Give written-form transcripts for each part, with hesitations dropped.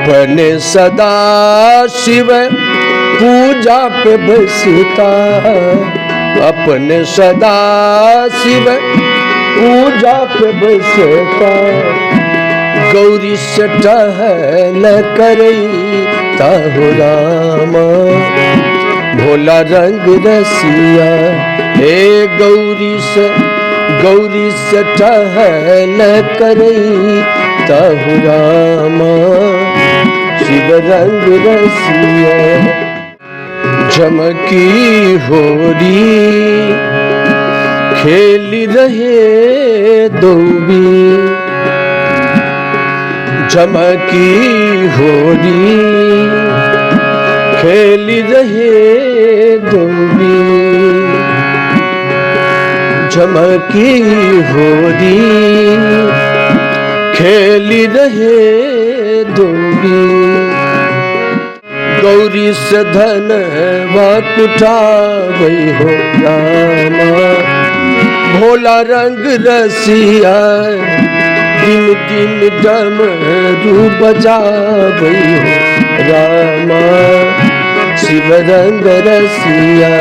अपने सदा शिव पूजा पे बैसता, अपने सदा शिव पूजा पे बैसता, गौरी से टहल करई ताहु रामा भोला रंग रसिया। हे गौरी से टहल करई ताहु रामा शिव रंग रसिया। झमकी होरी खेल रहे दोबी, झमकी होरी खेल रहे दोबी, झमकी होरी खेल रहे दोबी, गौरी से धन कुटावई हो रामा भोला रंग रसिया। दिन दिन डमरू बजावई हो रामा शिव रंग रसिया।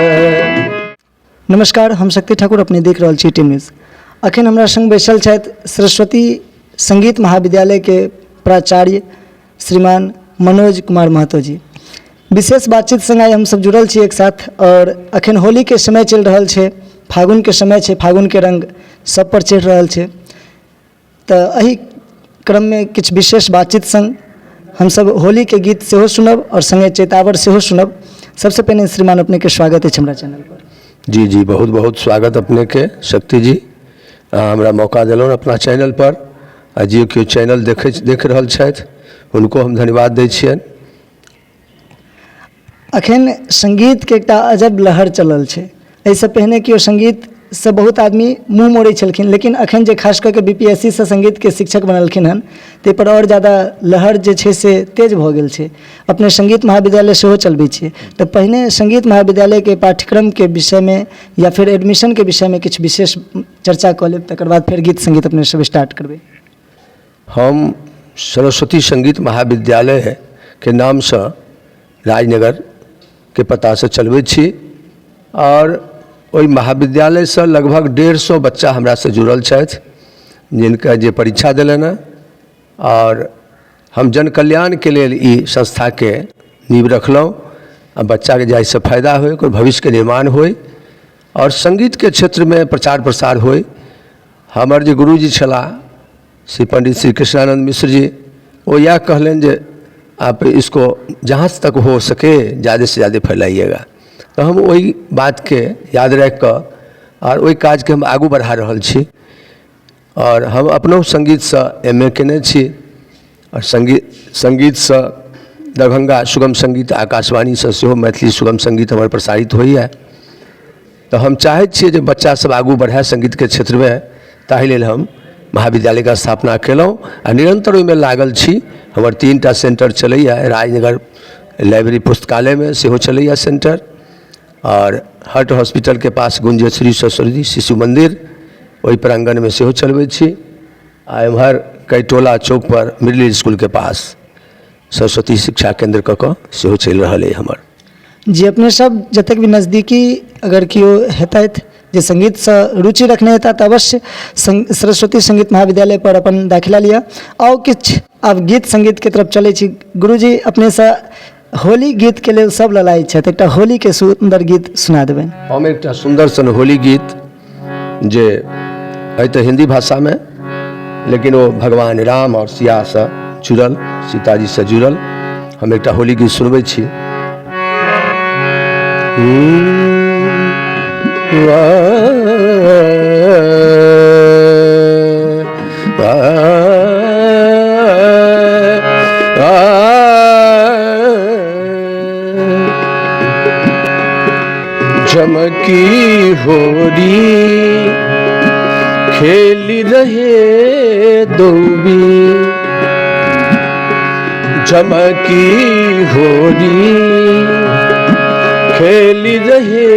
नमस्कार, हम शक्ति ठाकुर, अपने देख रहल छी टीम न्यूज। अखन हमरा संग बैसल छथि सरस्वती संगीत महाविद्यालय के प्राचार्य श्रीमान मनोज कुमार महतो जी। विशेष बातचीत संग आइ हमसब जुड़ल छी एक साथ। और अखन होली के समय चलि रहल छै, फागुन के समय छै, फागुन के रंग सब पर चढ़ि रहल छै, तऽ एहि क्रममे किछु विशेष बातचीत संग हमसब होली के गीत सेहो सुनब और संगे चैतावर सेहो सुनब। सबसे पहिने श्रीमान अपने के स्वागत अछि हमरा चैनल पर। जी जी, बहुत बहुत स्वागत अपने के शक्ति जी। अहाँ हमरा मौका देलहुँ अपना चैनल पर, आ जे केओ चैनल देख रहल छथि हुनको हम धन्यवाद दै छियनि। अखन संगीतके एकटा अजब लहर चलल छै। एहिसँ पहिने केओ संगीतसँ बहुत आदमी मुँह मोड़ै छलखिन, लेकिन अखन जे खास कऽ के BPSC सँ संगीतके शिक्षक बनलखिन हन ताहिपर आओर ज्यादा लहर जे छै से तेज भऽ गेल छै। अपने संगीत महाविद्यालय सेहो चलबै छियै, तऽ पहिने संगीत महाविद्यालयके पाठ्यक्रमके विषयमे या फेर एडमिशनके विषयमे किछु विशेष चर्चा कऽ लेब, तकर बाद फेर गीत संगीत अपने सब स्टार्ट करबै। हम सरस्वती संगीत महाविद्यालयके नामसँ राजनगरके पतासँ चलबै छी और ओहि महाविद्यालयसँ लगभग 150 बच्चा हमरासँ जुड़ल छथि, जिनका जे परीक्षा देलनि हँ। और हम जनकल्याणके लेल ई संस्थाके नींव रखलहुँ आ बच्चाके जाहिसँ फायदा होइ, ओकर भविष्यके निर्माण होइ और संगीतके क्षेत्रमे प्रचार प्रसार होइ। हमर जे गुरुजी छलाह श्री पंडित श्री कृष्णानंद मिश्र जी, वो यह कहलनि जे आप इसको जहाँ तक हो सके ज़्यादा से ज़्यादा फैलाइएगा। तऽ हम ओहि बातके याद राखि कऽ आओर ओहि काजके हम आगू बढ़ा रहल छी। आओर हम अपनो संगीतसँ MA केने छी आओर संगीतसँ दरभंगा सुगम संगीत आकाशवाणीसँ सेहो मैथिली सुगम संगीत हमर प्रसारित होइए। तऽ हम चाहै छियै जे बच्चा सब आगू बढ़ए संगीतके क्षेत्रमे, ताहि लेल हम महाविद्यालयके स्थापना केलहुँ आ निरन्तर ओहिमे लागल छी। हमर 3टा सेंटर चलैए, राजनगर लाइब्रेरी पुस्तकालयमे सेहो चलैए सेंटर, आओर हार्ट हॉस्पिटलके पास गुंजेश्वरी सरस्वती शिशु मन्दिर ओहि प्राङ्गणमे सेहो चलबै छी, आ एम्हर कैटोला चौकपर मिडिल इसकुलके पास सरस्वती शिक्षा केन्द्र कऽ कऽ सेहो चलि रहल अइ हमर। जी, अपने सब जतेक भी नजदीकी अगर केओ हेतथि जे संगीतसँ रुचि रखने हेता तऽ अवश्य सरस्वती संगीत महाविद्यालय पर अपन दाखिला लिअ। आउ किछु आब गीत संगीतके तरफ चलै छी। गुरुजी, अपनेसँ होली गीतके लेल सब ललायत छथि, एकटा होलीके सुन्दर गीत सुना देबनि। हम एकटा सुन्दर सन होली गीत जे अइ तऽ हिन्दी भाषामे, लेकिन ओ भगवान राम आओर सियासँ जुड़ल, सीताजीसँ जुड़ल, हम एकटा होली गीत सुनबै छी। झमकी होरी खेल रहे दोबी, झमकी होरी खेल रहे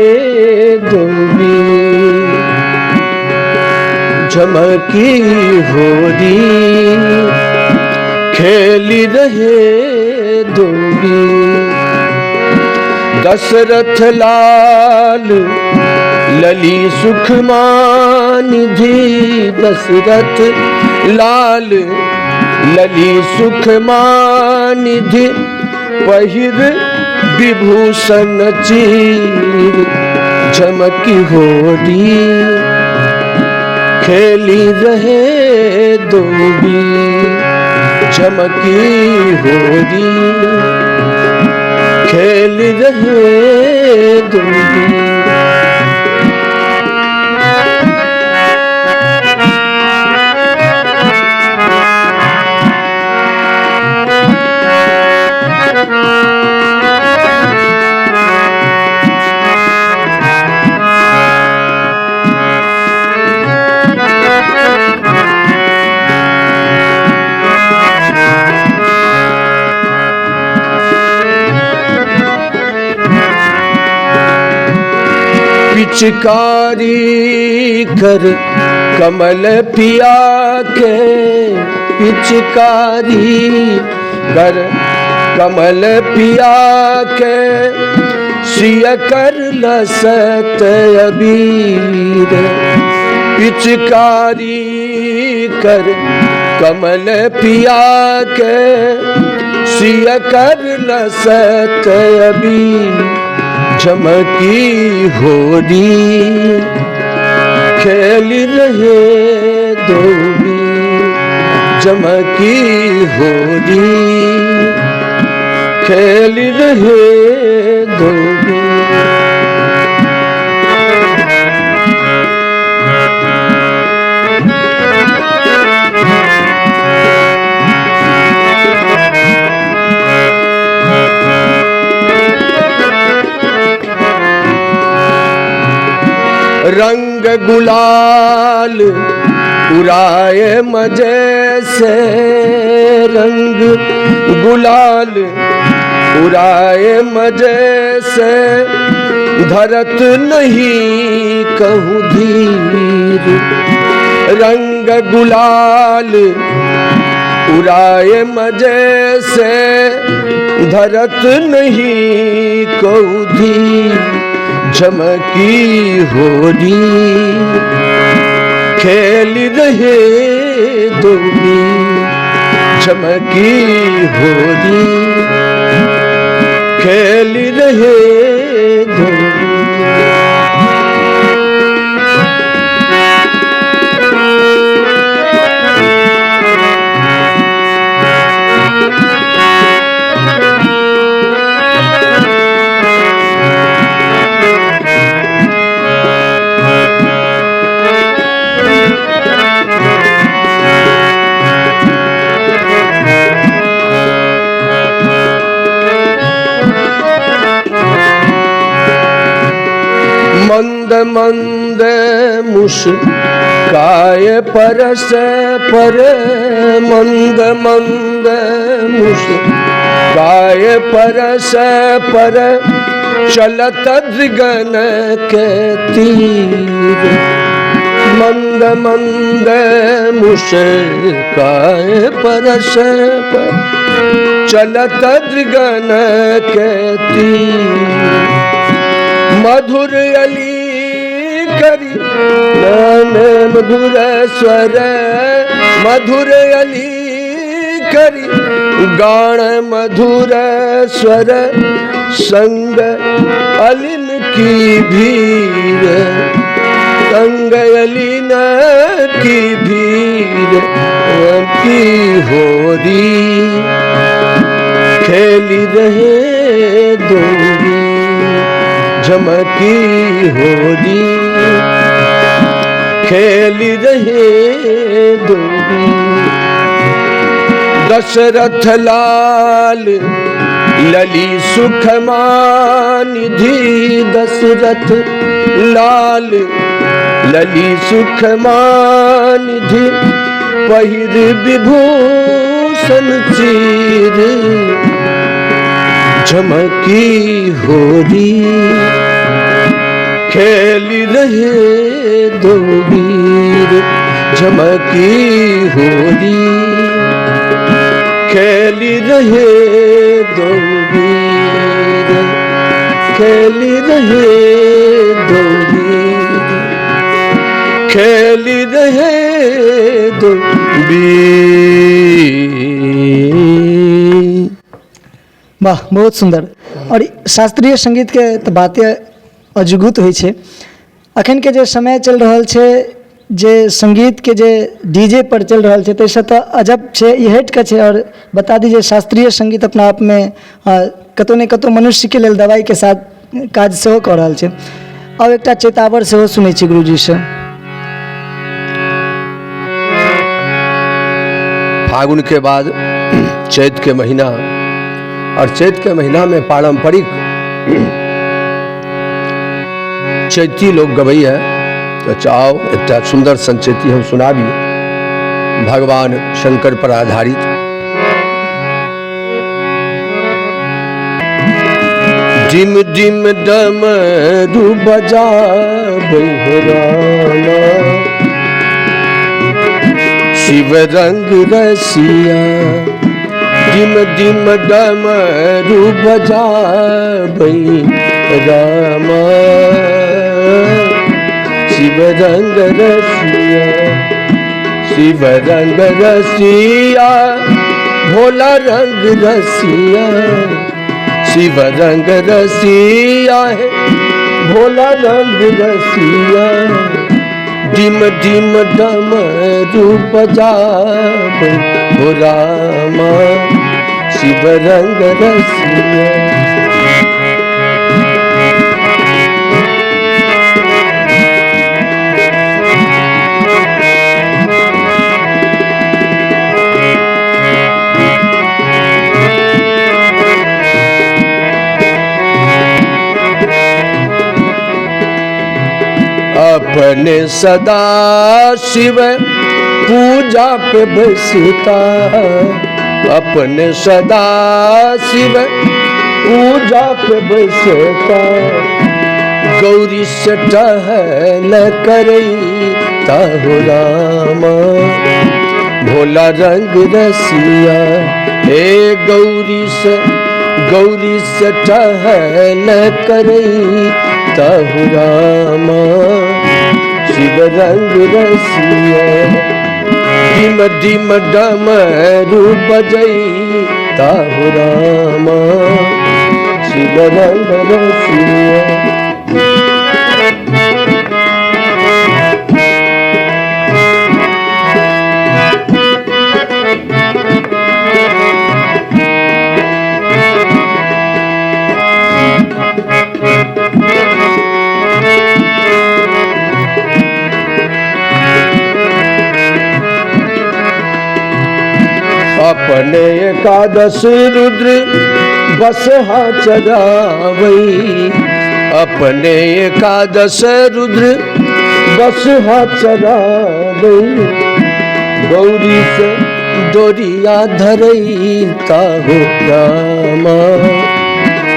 दोबी, झमकी होरी खेली रहे दो वीर। दशरथ लाल लली सुख मानिधि, दशरथ लाल लली सुख मानिधि, पहिर विभूषण चीर झमकी होरी, खेली रहे दो वीर झमकी होरी, खेल रहे दो वीर। पिचकारी कर कमल पिया के, पिचकारी कर कमल पिया के, सिय कर लसत अबीर, पिचकारी कर कमल पिया के, सिय कर लसत अबीर झमकी होरी, खेल रहे दो वीर झमकी होरी, खेल रहे दो वीर। रंग गुलाल उड़ाए मजे से, रंग गुलाल उड़ाए मजे से, धरत नहीं कहूँ धीर, रंग गुलाल उड़ाए मजे से, धरत नहीं कहूँ धीर झमकी होरी, खेल रहे दो वीर झमकी होरी, खेल रहे दो वीर। मंद मंद मुस्काए परस पर, मंद मंद मुस्काए परस पर, चलत दृगन के तीर, मंद मंद मुस्काए परस पर, चलत दृगन के तीर। मधुर अली करी नाम मधुर स्वर, मधुर अली करी गान मधुर स्वर, संग अलिन की भीड़, संग अलिन की भीड़ की होरी, खेली रहे दो वीर झमकी होरी, खेल रहे दो वीर। दशरथ लाल लली सुख मानिधि, दशरथ लाल लली सुख मानिधि, पहिर विभूषण चीर झमकी होरी, खेल रहे दो वीर झमकी होरी, खेली रहे दो वीर, खेली रहे दो वीर, खेली रहे दो वीर। वाह, बहुत सुन्दर। आओर शास्त्रीय सङ्गीतके तऽ बाते अजगुत होइ छै। अखनके जे समय चलि रहल छै, जे सङ्गीतके जे डी जे पर चलि रहल छै, ताहिसँ तऽ अजब छै, ई हटिकऽ छै। आओर बता दी जे शास्त्रीय सङ्गीत अपना आपमे कतहु ने कतहु मनुष्यके लेल दवाइके साथ काज सेहो कऽ रहल छै। आओर एकटा चैतावर सेहो सुनै छी गुरुजीसँ। फागुन के बाद चैत के महीना, और चैत के महीना में पारंपरिक चैती लोग गबैया, तो चाहो एकटा सुंदर सन चैती हम सुनाबी, भगवान शंकर पर आधारित। डिम डिम डमरू बजाबै हो रामा, शिव रंग रसिया। डिम डिम डमरू बजाबै रामा, शिव रंग रसिया। शिव रंग रसिया, भोला रंग रसिया। शिव रंग रसिया है, भोला रंग रसिया। डिम डिम डमरू बजाबै हो रामा, शिव रंग रसिया। अपने सदा शिव पूजा पे बैसता, अपने सदा शिव पूजा पे बैसता। गौरी से टहल करैता हो रामा, भोला रंग रसिया। हे गौरी से, गौरी से टहल करैता हो रामा, शिव रंग रसिया। डिम डिम डमरू बजैता हो रामा, शिव रंग रसिया। अपने एकादश रुद्र बस चरावई, अपने एकादश रुद्र बस चरावई। गौरी से डोरिया धरैता हो रामा,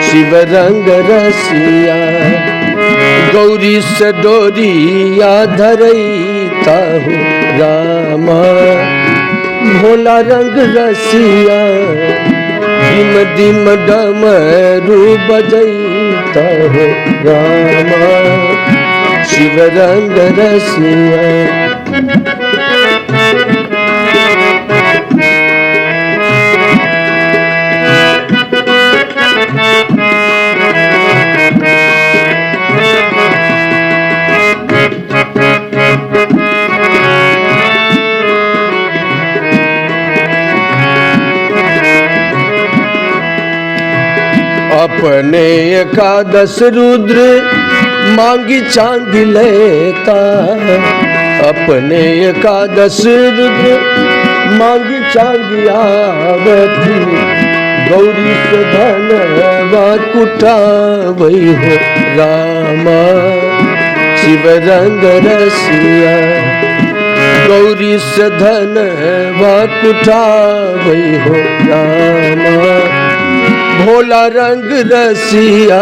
शिव रंग रसिया। गौरी से डोरिया धरैता हो रामा, भोला रंग रसिया। डिम डिम डमरू बजैता हो रामा, शिव रंग रसिया। अपने एकादश रुद्र मांगी चांदी लेता, अपने एकादश रुद्र मांगी चांदी आवती। गौरी से धनवा कुटावई हो रामा, शिव रंग रसिया। गौरी से धनवा कुटावई हो रामा, भोला रंग रसिया।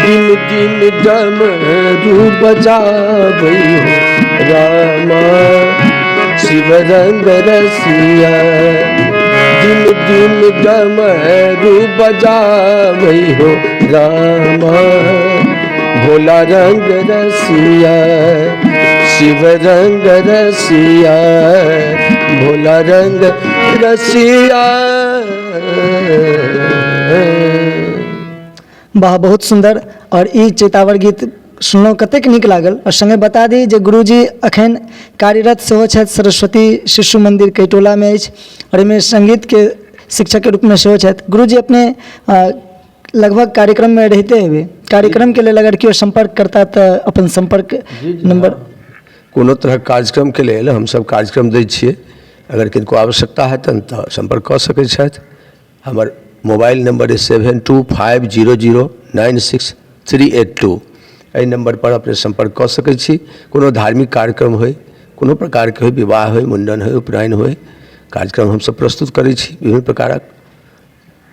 डिम डिम डमरू बजाबै हो रामा, शिव रंग रसिया। डिम डमरू बजावै हो रामा। भोला रंग रसिया शिव रंग रसिया, भोला रंग रसिया। वाह, बहुत सुन्दर। आओर ई चैतावर गीत सुनलहुँ, कतेक नीक लागल। आओर सङ्गे बता दी जे गुरुजी एखन कार्यरत सेहो छथि सरस्वती शिशु मन्दिर कैटोलामे अछि आओर एहिमे सङ्गीतके शिक्षकके रूपमे सेहो छथि। गुरुजी अपने लगभग कार्यक्रममे रहिते हेबै, कार्यक्रमके लेल अगर केओ सम्पर्क करता तऽ अपन सम्पर्क नम्बर। कोनो तरहक कार्यक्रमके लेल हमसभ कार्यक्रम दै छियै, अगर किनको आवश्यकता हेतनि तऽ सम्पर्क कऽ सकै छथि। हमर मोबाइल नम्बर अछि 7250096382। एहि नम्बरपर अपने सम्पर्क कऽ सकै छी। कोनो धार्मिक कार्यक्रम होइ, कोनो प्रकारके होइ, विवाह होइ, मुण्डन होइ, उपनयन होइ, कार्यक्रम हमसभ प्रस्तुत करै छी विभिन्न प्रकारक।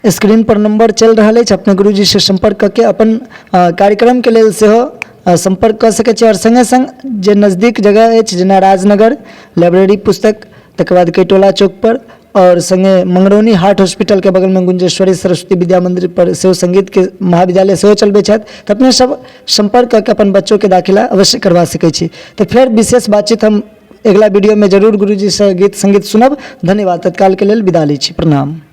स्क्रीन पर नम्बर चलि रहल अछि, अपने गुरुजीसँ सम्पर्क कऽ के अपन कार्यक्रमके लेल सेहो सम्पर्क कऽ सकै छी। आओर सङ्गे सङ्ग जे नजदीक जगह अछि जेना राजनगर लाइब्रेरी पुस्तक, तकर बाद कैटोला चौकपर आओर सङ्गे मंगरौनी हार्ट हॉस्पिटलके बगलमे गुंजेश्वरी सरस्वती विद्या मन्दिर पर सेहो सङ्गीतके महाविद्यालय सेहो चलबै छथि। तऽ अपने सब सम्पर्क कऽ के अपन बच्चोके दाखिला अवश्य करबा सकै छी। तऽ फेर विशेष बातचीत हम अगिला वीडियोमे जरूर गुरुजीसँ गीत सङ्गीत सुनब। धन्यवाद, तत्कालके लेल विदा लै छी, प्रणाम।